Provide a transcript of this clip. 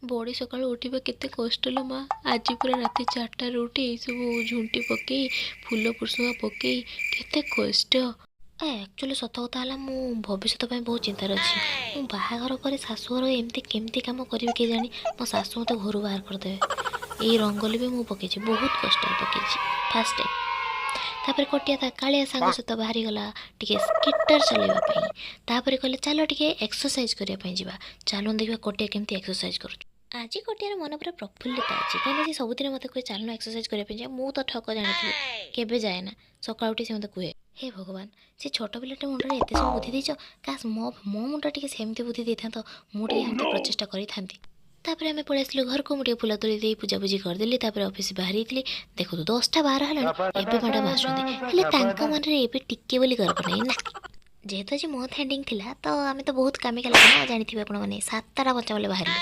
ବଡ଼ି ସକାଳୁ ଉଠିବା କେତେ କଷ୍ଟ ଲୋ ମା। ଆଜି ପୁରା ରାତି 4ଟାରୁ ଉଠି ଏଇସବୁ ଝୁଣ୍ଟି ପକେଇ, ଫୁଲ ପୁରୁଷୁଙ୍ଗା ପକେଇ, କେତେ କଷ୍ଟ। ଆକ୍ଚୁଆଲି ସତ କଥା ହେଲା, ମୁଁ ଭବିଷ୍ୟତ ପାଇଁ ବହୁତ ଚିନ୍ତାରେ ଅଛି। ମୁଁ ବାହାଘର ପରେ ଶାଶୁଘର ଏମିତି କେମିତି କାମ କରିବି କେଜାଣି? ମୋ ଶାଶୁ ମୋତେ ଘରୁ ବାହାର କରିଦେବେ। ଏଇ ରଙ୍ଗୋଲି ବି ମୁଁ ପକେଇଛି, ବହୁତ କଷ୍ଟରେ ପକେଇଛି ଫାର୍ଷ୍ଟ ଟାଇମ୍। ତାପରେ କଟିଆ ତା କାଳିଆ ସାଙ୍ଗ ସହିତ ବାହାରିଗଲା ଟିକେ ସ୍କିଟର ଚଲେଇବା ପାଇଁ। ତାପରେ କହିଲେ, ଚାଲ ଟିକେ ଏକ୍ସରସାଇଜ୍ କରିବା ପାଇଁ ଯିବା। ଚାଲୁନ ଦେଖିବା କଟିଆ କେମିତି ଏକ୍ସରସାଇଜ୍ କରୁଛି। ଆଜି କଟିଆର ମନ ପୁରା ପ୍ରଫୁଲ୍ଲିତ ଅଛି, କାହିଁକିନା ସେ ସବୁଦିନ ମୋତେ କୁହେ, ଚାଲୁନ ଏକ୍ସରସାଇଜ୍ କରିବା ପାଇଁ ଯିବା। ମୁଁ ତ ଠକ ଜାଣିଥିବି, କେବେ ଯାଏ ନା। ସକାଳୁ ଉଠି ସେ ମୋତେ କୁହେ, ହେ ଭଗବାନ, ସେ ଛୋଟ ପିଲାଟା ମୁଣ୍ଡରେ ଏତେ ସବୁ ବୁଦ୍ଧି ଦେଇଛ, କାଶ ମୋ ମୋ ମୁଣ୍ଡ ଟିକେ ସେମିତି ବୁଦ୍ଧି ଦେଇଥାନ୍ତ, ମୁଁ ଟିକେ ସେମିତି ପ୍ରଚେଷ୍ଟା କରିଥାନ୍ତି। ତାପରେ ଆମେ ପଳେଇ ଆସିଲୁ ଘରକୁ। ମୁଁ ଟିକେ ଫୁଲ ତୋଳି ଦେଇ ପୂଜାପୂଜି କରିଦେଲି। ତାପରେ ଅଫିସ୍ ବାହାରିଥିଲି। ଦେଖନ୍ତୁ, 10ଟା 12 ହେଲାଣି, ଏବେ ମ୍ୟାଡ଼ାମ୍ ଆସୁଛନ୍ତି। ହେଲେ ତାଙ୍କ ମନରେ ଏବେ ଟିକେ ବୋଲି ଗର୍ବ ନାହିଁ ନା। ଯେହେତୁ ଆଜି ମନ୍ଥ ଏଣ୍ଡିଂ ଥିଲା, ତ ଆମେ ତ ବହୁତ କାମିକା ଲୋକ ନା, ଜାଣିଥିବେ ଆପଣମାନେ। 7ଟା 55 ବାହାରିଲୁ।